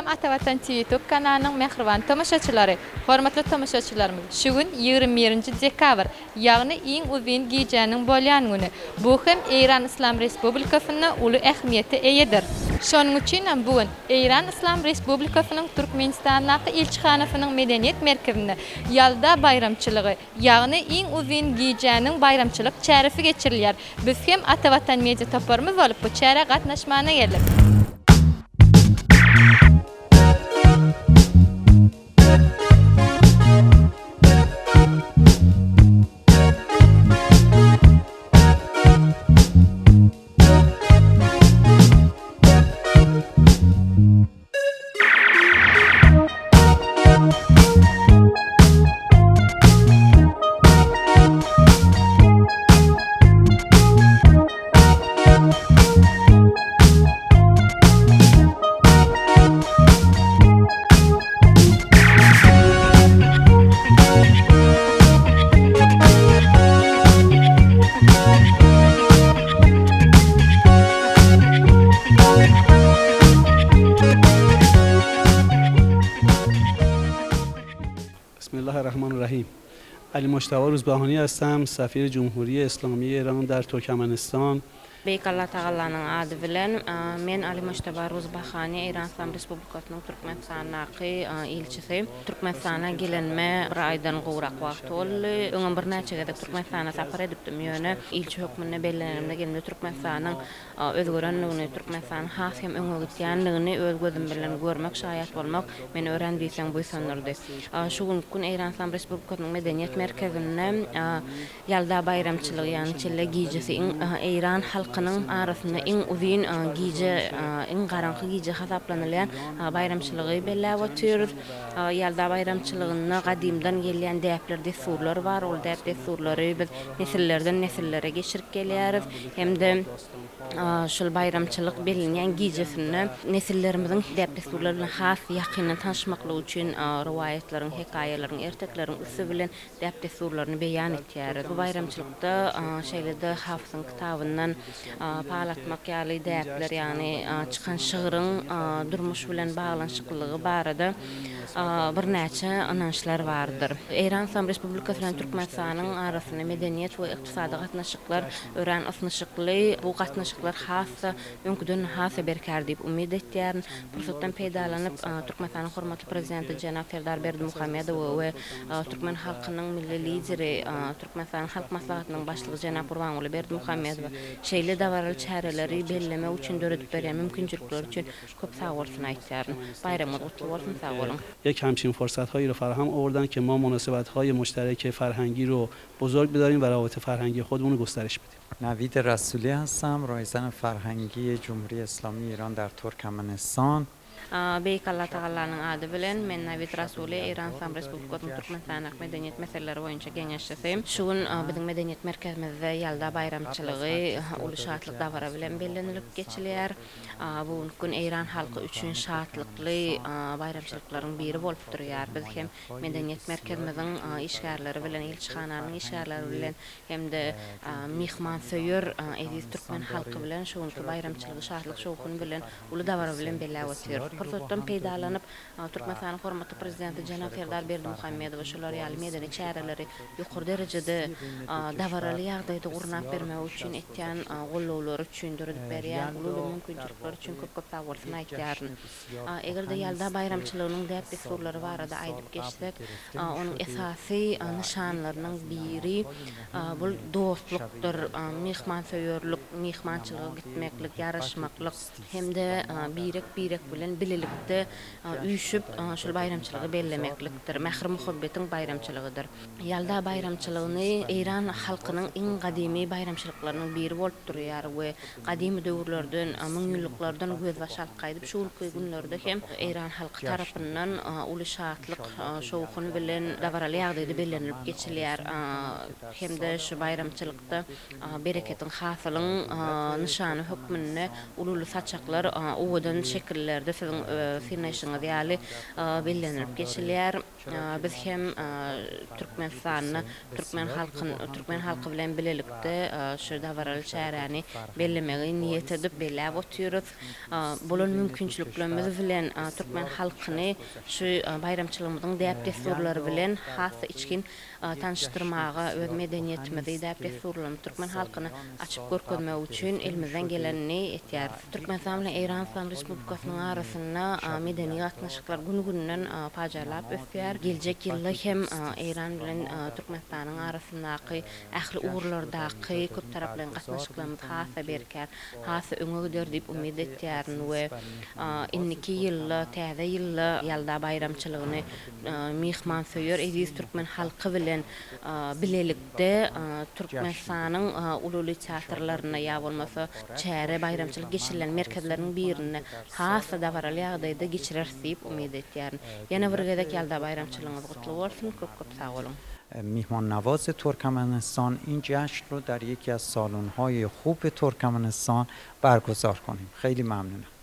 Salam Ata Watan TV YouTube kanalynyň mähriban tomaşaçylary! Hormatly tomaşaçylarymyz, şu gün 21-nji dekabr, ýagny iň uzyn gijäniň bolýan güni. Bu hem Eýran Yslam Respublikasynda uly ähmiýete eýedir. Şonuň üçinem bu gün Eýran Yslam Respublikasynyň Türkmenistandaky ilçihanasynyň medeniýet merkezinde Ýalda baýramçylygy, ýagny iň uzyn gijäniň baýramçylyk çäresi geçirilýär. Biz hem Ata Watan media toparymyz bolup bu çärä gatnaşmana geldik. بسم الله الرحمن الرحیم علی مجتبی روزبهانی هستم سفیر جمهوری اسلامی ایران در ترکمنستان Beýik Allatagallanyň ady bilen, men Ali Mojtaba Ruzbahani, Eýran Yslam Respublikasynyň Türkmenistandaky ilçisi. Türkmenistana gelenime bir aýdan gowrak wagt boldy. Öňem birnäçe gezek Türkmenistana sapar edipdim, ýöne ilçi hökmünde bellenenimde gelimde Türkmenistanyň özgerendigini, Türkmenistanyň has hem öňe gitýändigini öz gözüm bilen görmek, şaýat bolmak meni örän diýseň buýsandyrdy. Şu günki gün Eýran Yslam Respublikasynyň Medeniýet merkezinde Ýalda baýramçylygy, ýagny çille gijesi iň eýran halkynyň arasynda iň uzyn gije, iň garaňky gije hasaplanylýan baýramçylygy belläp otyrys. Ýalda baýramçylygynda gadymdan gelýän däpler-dessurlar bar. Ol däp-dessurlary biz nesillerden-nesillere geçirip gelýäris hem-de şol baýramçylyk bellenýän gijesinde nesillerimiziň däp-dessurlar bilen has ýakyndan tanyşmaklygy üçin rowaýatlaryň, hekaýalaryň, ertekileriň üsti bilen däp-dessurlaryny beýan etýäris. Bu baýramçylykda şeýle-de Hafyzyň kitabyndan pal atmak ýaly däpler, ýagny çykan şygryň durmuş bilen baglanyşyklylygy barada birnäçe ynançlar bardyr. Eýran Yslam Respublikasy bilen Türkmenistanyň arasynda medeniýet we ykdysady gatnaşyklar örän ysnyşykly. Bu gatnaşyklar has-da öňküden has-da berkär diýip umyt etýärin. Pursatdan peýdalanyp, Türkmenistanyň hormatly Prezidenti jenap Serdar Berdimuhamedowa we türkmen halkynyň Milli Lideri, Türkmenistanyň Halk Maslahatynyň Başlygy jenap Gurbanguly Berdimuhamedowa şeýle dabaraly çäreleri bellemek üçin döredip berýän mümkinçilikleri üçin köp sagbolsun aýtýaryn. Baýramyňyz gutly bolsun, sag boluň! یک همچین فرصتهایی رو فراهم آوردن که ما مناسبتهای مشترک فرهنگی رو بزرگ بداریم و روابط فرهنگی خودمون رو گسترش بدیم. نوید رسولی هستم رایزن فرهنگی جمهوری اسلامی ایران در ترکمنستان. Beýik Allatagallanyň ady bilen, men Nawid Rasuli, Eýran Yslam Respublikasynyň Türkmenistandaky medeniýet meseleleri boýunça geňeşçisi. Şu gün biziň medeniýet merkezimizde Ýalda baýramçylygy uly şatlyk dabara bilen bellenilip geçilýär. Bu günki gün eýran halky üçin şatlykly baýramçylyklaryň biri bolup durýar. Biz hem medeniýet merkezimiziň işgärleri bilen, ilçihananyň işgärleri bilen hem-de myhmansöýer eziz türkmen halky bilen şu günki baýramçylygy şatlyk-şowhun bilen uly dabara bilen belläp otyrys. Pursatdan peýdalanyp, Türkmenistanyň hormatly Prezidenti jenap Serdar Berdimuhamedowa şular ýaly medeni çäreleri ýokary derejede dabaraly ýagdaýda gurnap bermegi üçin etýän gollawlary üçin, döredip berýän uly-uly mümkinçilikleri üçin köp-köp sagbolsun aýtýaryn. Eger-de Ýalda baýramçylygynyň däp-dessurlary barada aýdyp geçsek, onuň esasy nyşanlarynyň biri bul dostlukdyr, myhmansöýerlik, myhmançylyga gitmeklik, ýaraşmaklyk hem-de birek-birek bilen bilelikde üýşüp şol baýramçylygy bellemeklikdir, mähir-muhabbetiň baýramçylygydyr. Ýalda baýramçylygyny eýran halkynyň iň gadymy baýramçylyklarynyň biri bolup durýar we gadymy döwürlerden, müňýyllyklardan gözbaş alyp gaýdyp, şu günki günlerde hem eýran halky tarapyndan uly şatlyk, şowhun bilen dabaraly ýagdaýda bellenilip geçilýär hem-de şu baýramçylykda bereketiň, hasylyň nyşany hökmünde uly-uly saçaklar owadan şekillerde. siziň synlaýşyňyz ýaly bellenilip geçilýär. Biz hem Türkmenistanda türkmen halkyn türkmen halky bilen bilelikde şu dabaraly çäräni bellemegi niýet edip belläp otyrys. Bolan mümkinçiliklerimiz bilen türkmen halkyny şu baýramçylygymyzyň däp-dessurlary bilen has-da içgin tanyşdyrmaga, öz medeniýetimizi, däp-dessurlarymyzy türkmen halkyna açyp görkezmek üçin elimizden gelenini etýäris. Türkmenistan bilen Eýran Yslam Respublikasynyň arasynda medeni gatnaşyklar gün-günden pajarlap ösýär. Geljek ýylda hem Eýran bilen Türkmenistanyň arasyndaky ähli ugurlardaky köptaraplaýyn gatnaşyklarymyz has-da berkär, has-da öňe gider diýip umyt etýärin we indiki ýylda, täze ýylda Ýalda baýramçylygyny myhmansöýer eziz türkmen halky bilen bilelikde Türkmenistanyň uly-uly teatrlarynda ýa bolmasa çäre, baýramçylyk geçirilen merkezleriniň birinde has-da dabaraly ýagdaýda geçireris diýip umyt etýärin. Ýene bir gezek Ýalda baýramçylygyňyz gutly bolsun, köp-köp sag boluň! میهمان نواز ترکمنستان این جشن رو در یکی از سالن های خوب ترکمنستان برگزار کنیم. خیلی ممنونم.